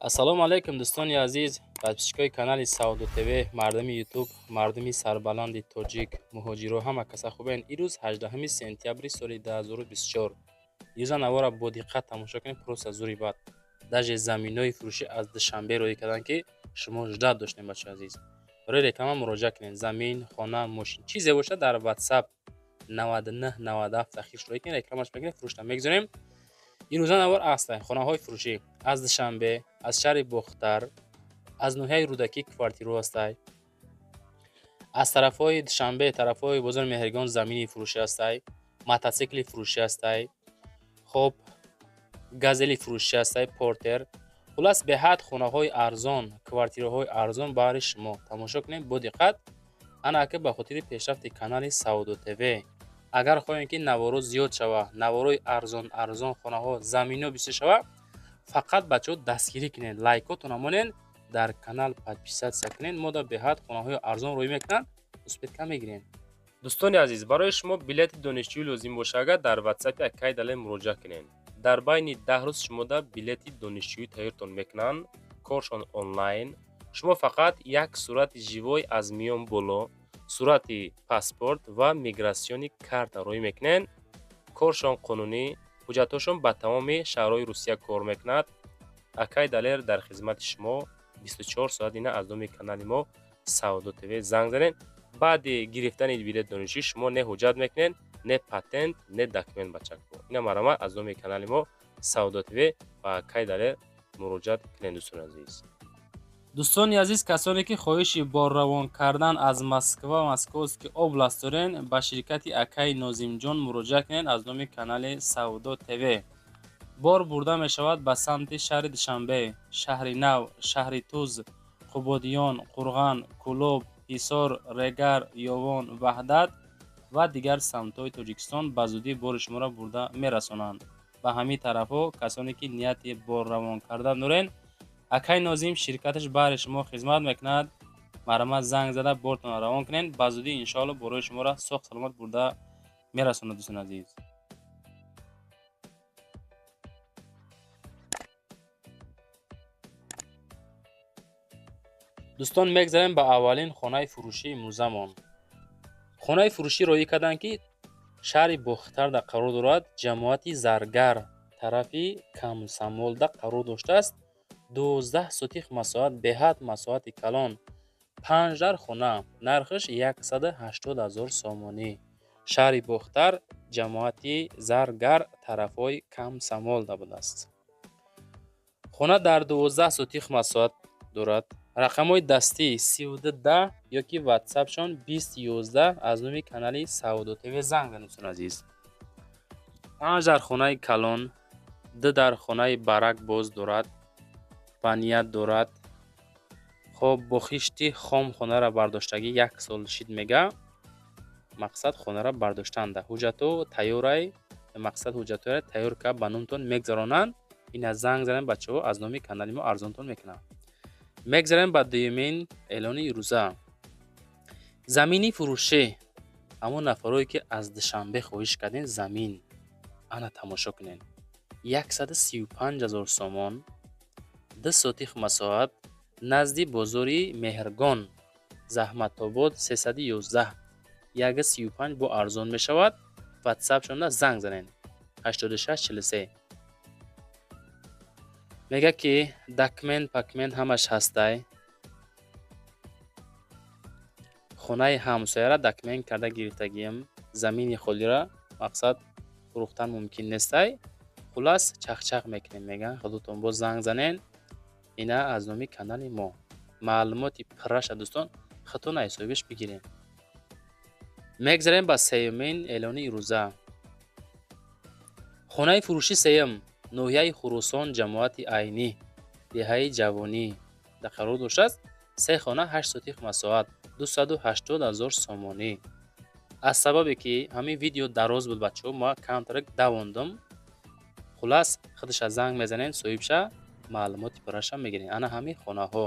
Ассалому алайкум, дӯстони азиз, подписчикои канали Савдо ТВ, мардуми Ютуб, мардуми сарбаланди тоҷик, муҳоҷиро, ҳама каса хубен. Ирӯз 18 сентябри соли 2024. Ирӯза навора бо диққат тамошо кунед, просто зури бад. Даже заминои фурӯшӣ аз Душанбе роӣ карданд, ки шумо ждать доштем, бачаи азиз. Барои реклама муроҷиат кунед. Замин, хона, мошин, чизе бошад, дар WhatsApp 99 97 ахир роӣ кунед, рекламаш мекунед, фурӯшта мегузорем. Ирӯза навор ҳастанд хонаҳои фурӯшӣ аз Душанбе, аз шаҳри Бохтар, аз ноҳияи Рӯдакӣ квартираҳо ҳастай. Аз тарафҳои Душанбе, тарафҳои бозори Меҳригон замини фурӯшӣ ҳастай, мототсикли фурӯшӣ ҳастай, хоб, газели фурӯшӣ ҳастай, портер. Хуллас, беҳад хонаҳои арзон, квартираҳои арзон баҳри шумо. Тамошо кунед бо диққат. Ана ака, ба хотири пешрафти канали Савдо ТВ, агар хоҳем, ки наворо зиёд шава, наворои арзон арзон, хонаҳо, замино бисёр шава, фақат, бачаҳо, дастгирӣ кунед, лайкотона монед, дар канал подписаться кунед. Мо да беҳад хонаҳои арзон роӣ мекунанд, успеть ка мегирем. Дӯстони азиз, барои шумо билети донишҷӯӣ лозим боша, агар дар ватсапи акай Далер муроҷиат кунед, дар байни 10 рӯз шумода билети донишҷӯӣ тайёртон мекунанд. Коршон онлайн. Шумо фақат як сурати живой аз миён боло, сурати паспорт ва миграционный карта роӣ мекунед. Коршон қонунӣ, ҳуҷҷатҳошон ба тамоми шаҳрҳои Русия кор мекунад. Акай Далер дар хизмати шумо 24 соат. Ина аз номи канали мо Савдо ТВ занг занед. Баъди гирифтани билети донишҷӯӣ шумо не ҳуҷҷат мекунед, не патент, не документ, бачако. Ина марҳамат, аз номи канали мо Савдо ТВ ба акай Далер муроҷиат кунед, дӯстони азиз. Дӯстони азиз, касоне ки хоҳиши борравон кардан аз Москва, Московский область дорен, ба ширкати акаи Нозимҷон муроҷиат кунед. Аз номи канали Савдо ТВ бор бурда мешавад ба самти шаҳри Душанбе, Шаҳри Нав, Шаҳри Туз, Қубодиён, Қурған, Кӯлоб, Ҳисор, Регар, Ёвон, Ваҳдат ва дигар самтҳои Тоҷикистон. Ба зудӣ бори шуморо бурда мерасонанд ба ҳамин тарафҳо. Касоне ки нияти борравон кардан дорен, акай Нозим ширкаташ баҳри шумо хизмат мекунад. Марҳамат, занг зада бортонро равон кунед. Ба зудӣ, иншоалло, борои шуморо соғ саломат бурда мерасонад, дӯстони азиз. Дӯстон, мегзарем ба аввалин хонаи фурӯшии имрӯзамон. Хонаи фурӯшӣ роӣ карданд, ки шаҳри Бохтарда қарор дорад, ҷамоати Заргар, тарафи Камсамолда қарор доштааст. 12 сотих масоҳат, беҳад масоҳати калон, панҷ дар хона, нархаш 180 000 сомонӣ. Шаҳри Бохтар, ҷамоати Заргар, тарафҳои Камсамолда будааст. Хона дар 12 сотих масоҳат дорад. Рақамҳои дастӣ 32 10 ёки ватсапшон 20 11. Аз номи канали Савдо ТВ занг занед, дӯстони азиз. Панҷ дар хонаи калон, ду дар хонаи барак боз дорад, ба ният дорад. Хоб, бо хишти хом хонаро бардоштагӣ, як сол шид, мега. Мақсад хонаро бардоштанда ҳуҷҷатҳо тайёрай. Мақсад ҳуҷҷатҳоро тайёр кард, ба номтон мегзаронанд. Ина занг занед, бачаҳо, аз номи канали мо арзонтон мекунанд. Мегзарем ба дуюмин эълони ирӯза. Замини фурӯшӣ. Ҳамон нафарое ки аз Душанбе хоҳиш кардем замин, ана тамошо кунед. 135 000 сомон, 2 сотих масоҳат, назди бозори Меҳргон, Заҳматобод 311. 135 бо арзон мешавад. Ватсапшонда занг занед, 86 43. Мега, ки документ пакмент ҳамаш ҳастай. Хонаи ҳамсояра документ карда гирифтагием, замини холира мақсад фурӯхтан мумкин нестай. Хуллас, чахчах мекунем, меган. Худотон боз занг занен. Ина аз номи канали мо маълумоти пурраша, дӯстон, худтон ҳисобиш бигирем. Мегзарем ба сеюмин эълони ирӯза. Хонаи фурӯши сеюм ноҳияи Хуросон, ҷамоати Айнӣ, деҳаи Ҷавонӣ да қарор доштааст. Се хона, 8 сотих масоҳат, 280 000 сомонӣ. Аз сабабе ки ҳамин видео дароз буд, бачаҳо, ма камтарак давондум. Хуллас, худша занг мезанем, соҳибша маълумоти пурраша мегирем. Ана ҳамин хонаҳо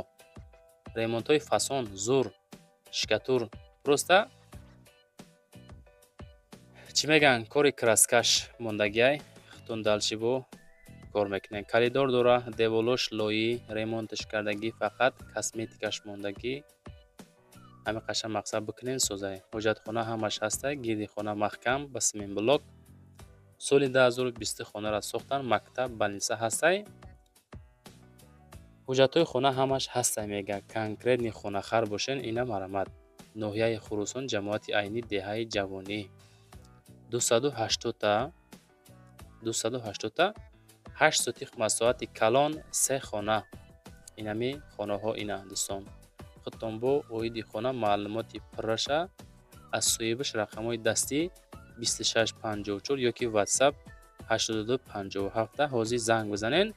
ремонтҳои фасон, зур, штукатур, просто чӣ мегӯянд, кори краскаш мондагиай. Худтон дальше бо Кор мекунем. Коридор дора, деволош лоӣ, ремонташ кардагӣ, фақат косметикаш мондагӣ. Ҳамин қашан мақсад бикунен, созай. Ҳоҷатхона ҳамаш ҳастай, гирди хона маҳкам ба цементблок. Соли 2020 хонаро сохтан, мактаб, больница ҳастай. Ҳуҷҷатҳои хона ҳамаш ҳастай, мега. Конкретный хонахар бошен, ина марамат. Ноҳияи Хуросон, ҷамоати Айнӣ, деҳаи Ҷавонӣ. 280-та, 280-та, 8 сотих масоҳати калон, се хона. Инами хонаҳо ина, дӯстон. Худтон бо оиди хона маълумоти пурраша аз соҳибаш рақамҳои дастӣ 2654 ёки WhatsApp 8257 ҳозир занг бизанен,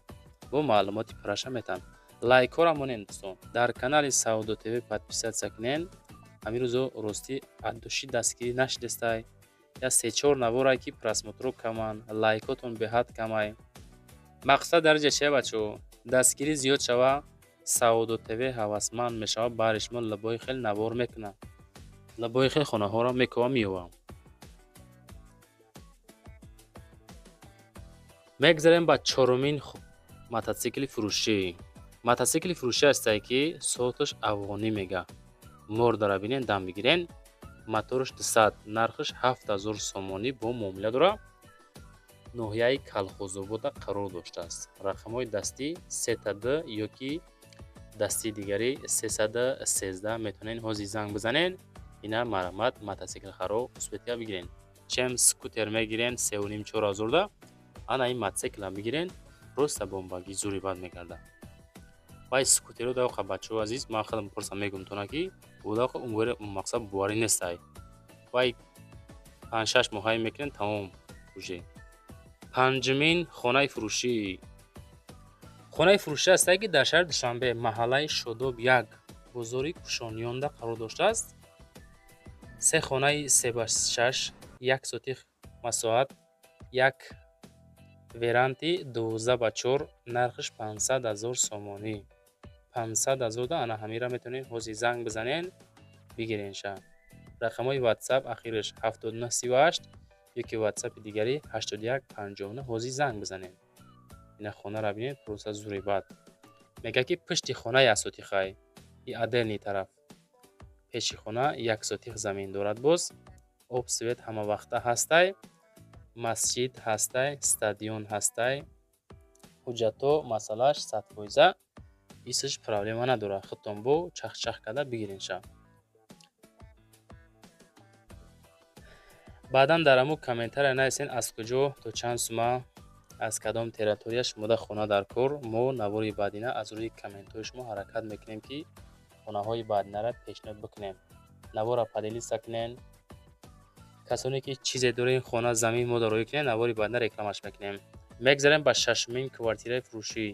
бо маълумоти пурраша метаҳанд. Лайкҳоро монен, дӯстон. Дар канали Савдо ТВ подписаться кунен. Ҳамин рӯзо ростӣ от души дастгирӣ нашидестай. Я се-чор наворае, ки просмотрҳо каманд, лайкотон беҳад камай. Мақсад дар инҷа чия, бачаҳо? Дастгирӣ зиёд шава, Савдо ТВ ҳавасманд мешавад, баъри шумо лабои хел навор мекунад. Лабои хел хонаҳоро мекова, меёвам. Мегзарем ба чорумин мототсикли фурӯшӣ. Мототсикли фурӯшӣ ҳастае, ки соташ афғонӣ, мега. Мордара бинен, дам бигирен. Мотораш 200, нархаш 7000 сомонӣ, бо муомила дора. Ноҳияи Калхозобода қарор доштааст. Рақамҳои дастӣ сета д ёки дастии дигари 313, метавонед ҳозир занг бизанен. Ина марамат, мототсиклхаро успеть бигирен. Чем скутер мегирен сеуним чор ҳазорда, ана ин мототсиклам бигирен, просто бомбагӣ, зури бад мегардад. Вай скутеро давқа, бачаҳо азиз, ман худам пурсам, мегӯм тона, ки удақа умвери мақсад боварӣ нестай. Вай 5-6 моҳае мекунен, тамом уже. Панҷумин хонаи фурӯшӣ. Хонаи фурӯшӣ ҳастае, ки дар шаҳри Душанбе, маҳаллаи Шодоб 1, бозори Кушониёнда қарор доштааст. Се хонаи 3 ба 6, 1 сотих масоҳат, як веранди 12 ба 4, нархаш 500 000 сомонӣ. 500 000 да ана ҳамира метавонед ҳозир занг бизанен, бигиренша. Рақамҳои WhatsApp ахираш 7938 ёки WhatsApp-и дигари 8159, ҳозир занг бизанед. Ина хонаро бинед, просто зури бад. Мегӯяд, ки пушти хона як сотихай, и отдельный тараф. Пеши хона як сотих замин дорад боз. Об, свет ҳама вақта ҳастай. Масҷид ҳастай, стадион ҳастай. Ҳуҷҷатҳо масъалааш 100%, исш проблема надорад. Худтон бо чахчах карда бигиренша. Баъдан дар ҳамун комментария нависен, аз куҷо, то чанд сума, аз кадом территория шумода хона дар кор. Мо навори баъдина аз рӯи комментҳои шумо ҳаракат мекунем, ки хонаҳои баъдинаро пешниҳод бикунем. Наворро поделиться кунен. Касоне ки чизе дорен, хона, замин, мо дароӣ кунем, навори баъдина рекламаш мекунем. Мегзарем ба шашумин квартираи фурӯшӣ.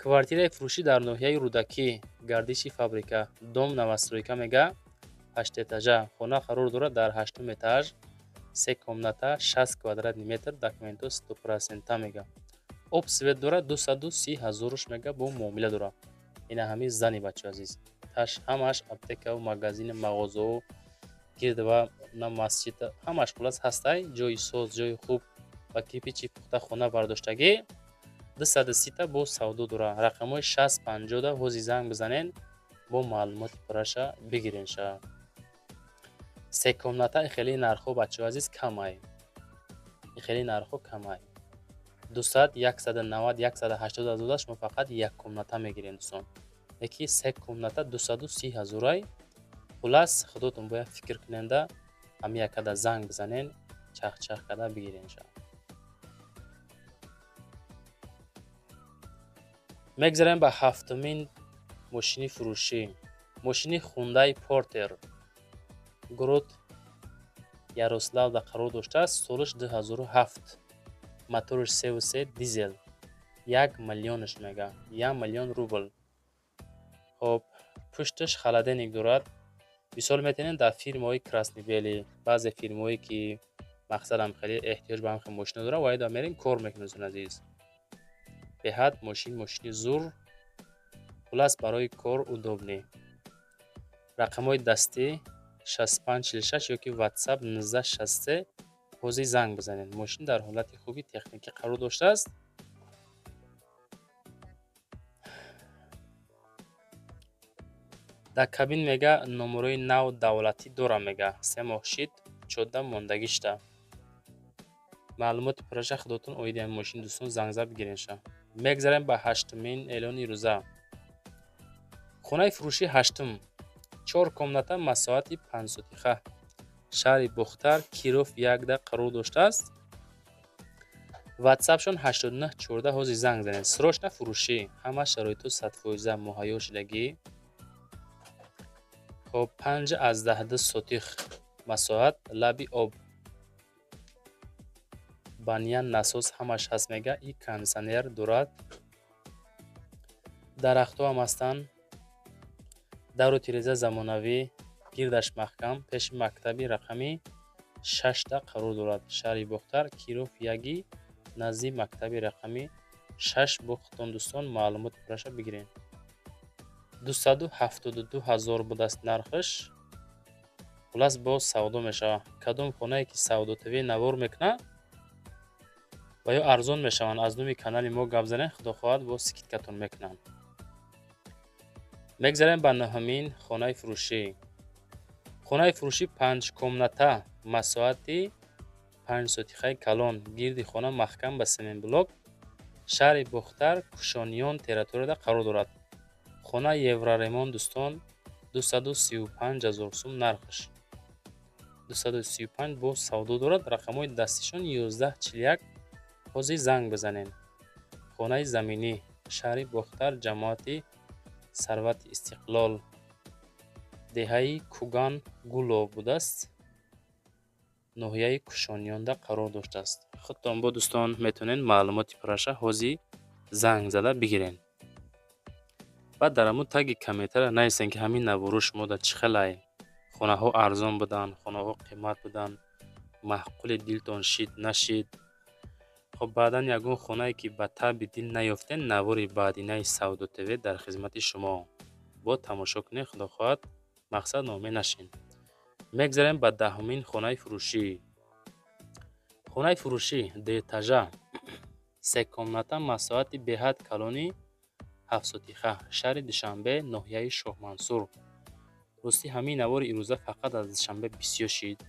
Квартираи фурӯшӣ дар ноҳияи Рӯдакӣ, гардиши фабрика, дом новостройка, мега, ҳаштэтажа. Хона қарор дорад дар ҳаштум этаж, се комната, 60 квадратный метр, документҳо стопроцента, мега. Об, свет дорад, 230 ҳазоруш, мега, бо муомила дорад. Ина ҳамин зани, бачаҳо азиз. Таш ҳамааш аптекаву магазину мағозао гирдва на масҷид ҳамаш хулас ҳастай. Ҷои соз, ҷои хуб, ба кирпичи пухта хона бардоштагӣ, 230-та бо савдо дорад. Рақамҳои 6050-да ҳозир занг бизанен, бо маълумоти пурраша бигиренша. Се комната хеле нархҳо, бачаҳо азиз, камай. Хеле нархҳо камай. 200, 190, 180 ҳазор шумо фақат як комната мегиред, дӯстон. Яки се комната 230 ҳазорай. Хулас, худотон бояд фикр куненда, ҳамин якада занг бизанен, чахчах карда бигиренша. Мегзарем ба ҳафтумин мошини фурӯшӣ. Мошини Хундай Портер. Город Ярославда қарор доштааст, солаш 2007. Мотораш 3,3 дизел. 1 миллионаш, мега. 1 миллион рубл. Хоб, пушташ холодильник дорад. Мисол метавонед дар фирмаҳои Красный Белый, баъзе фирмаҳое, ки мақсадам хеле эҳтиёҷ ба ҳамхел мошина дорад, вайда мерем, кор мекунем, дӯстони азиз. Беҳад мошин, мошини зур. Хулас, барои кор удобный. Рақамҳои дастӣ 6546 ёки WhatsApp 1963, ҳозир занг бизанед. Мошин дар ҳолати хуби техникӣ қарор доштааст. Дар кабин, мега, номерои нав давлатӣ дорам, мега, 3 моҳ шид, ҷода мондагӣ шуда. Маълумоти пурраша худотон оиди ҳамин мошин, дӯстон, зангза бигиренша. Мегзарем ба ҳаштумин эълони рӯза. Хонаи фурӯшии ҳаштум: чор комната, масоҳати 5 сотиха, шаҳри Бохтар, Киров 1-да қарор доштааст. Ватсапшон 8914, ҳозир занг занед. Срочно фурӯшӣ, ҳама шароитҳо 100% муҳайё шудагӣ. Хоб, 5,2 сотих масоҳат, лаби об, баня, насос ҳамаш ҳаст, мега, и кондитсионер дорад, дарахтҳо ҳам ҳастанд, дару тиреза замонавӣ, гирдаш маҳкам, пеши мактаби рақами шашта қарор дорад. Шаҳри Бохтар, Киров яги, назди мактаби рақами 6. Бохтон, дӯстон, маълумоти пурраша бигиред. 272 000 будааст нархаш. Хулас, боз савдо мешавад. Кадом хонае ки Савдо ТВ навор мекунад ва ё арзон мешаванд, аз номи канали мо гап занед, худо хоҳад, боз скидкатон мекунанд. Мегзарем ба нӯҳумин хонаи фурӯшӣ. Хонаи фурӯшӣ панҷкомната, масоҳати 5 сотихаи калон, гирди хона маҳкам ба семенблок, шаҳри Бохтар, Кушониён территорияда қарор дорад. Хона евроремонт, дӯстон, 235 000 сум нархаш. 235 боз савдо дорад. Рақамҳои дастишон 1141, ҳозир занг бизанед. Хонаи заминӣ, шаҳри Бохтар, ҷамоати Сарвати Истиқлол, деҳаи Куган Гулов будааст, ноҳияи Кушониёнда қарор доштааст. Худтон бо, дӯстон, метавонед маълумоти пурраша ҳозир занг зада бигиред. Баъд дар ҳамун таги комментария нависед, ки ҳамин наворо шумо дар чӣ хелай: хонаҳо арзон буданд, хонаҳо қимат буданд, маъқули дилтон шид, нашид. Хоб, баъдан ягон хонае ки ба таъби дил наёфтед, навори баъдинаи Савдо ТВ дар хизмати шумо. Бо тамошо кунед, худо хоҳад, мақсад ноумед нашед. Мегзарем ба 10-умин хонаи фурӯшӣ. Хонаи фурӯшӣ дуэтажа, секомната, масоҳати беҳад калони 7 сотиха, шаҳри Душанбе, ноҳияи Шоҳмансур. Ростӣ, ҳамин навори имрӯза фақат аз Душанбе бисёр шид.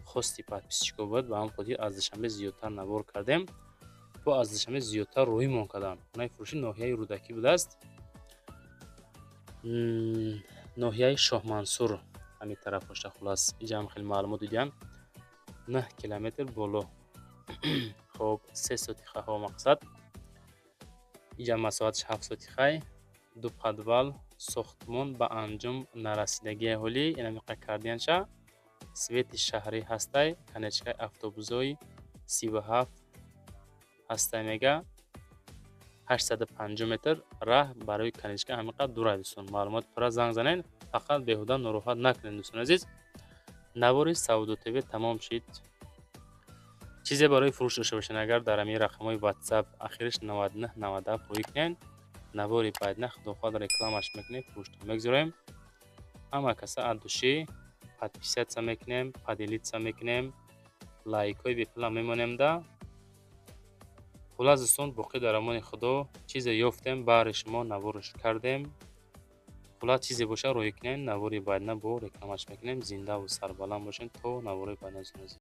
Хости подписчикҳо буд, ба ҳамин хотир аз Душанбе зиёдтар навор кардем, бо аз Душанбе зиёдтар рӯймон карданд. Хонаи фурӯшӣ ноҳияи Рӯдакӣ будааст, ноҳияи Шоҳмансур ҳамин тараф бошад. Хулас, иҷам хеле маълумот дидиям, 9 километр боло. Хоб, 3 сотихаҳо, мақсад, иҷа масоҳаташ 7 сотихай, ду подвал, сохтмон ба анҷом нарасидагии ҳолӣ, инамиқа кардиянша, свети шаҳрӣ ҳастай, конечкаи автобусҳои 37 ҳастай, мега, 850 метр раҳ барои конечка ҳамин қадр дурай. Дӯстон, маълумоти пурра занг занед, фақат беҳуда нороҳат накунед. Дӯстони азиз, навори Савдо ТВ тамом шид. Чизе барои фурӯш дошта бошед, агар дар ҳамин рақамҳои Ватсап ахириш 9997 рӯй кунед, навори баъдина, худо хоҳад, рекламаш мекунем, фурӯшто мегузорем. Ҳама каса от души подписаться мекунем, поделиться мекунем, лайкҳои бепулам мемонем да. Хулас, дӯстон, боқӣ дар амони Худо. Чизе ёфтем, баҳри шумо наворш кардем. Хулас, чизе боша, роҳӣ кунем, навори баъдина бо рекламаш мекунем. Зиндаву сарбаланд бошед то навори баъдина, дӯстони азиз.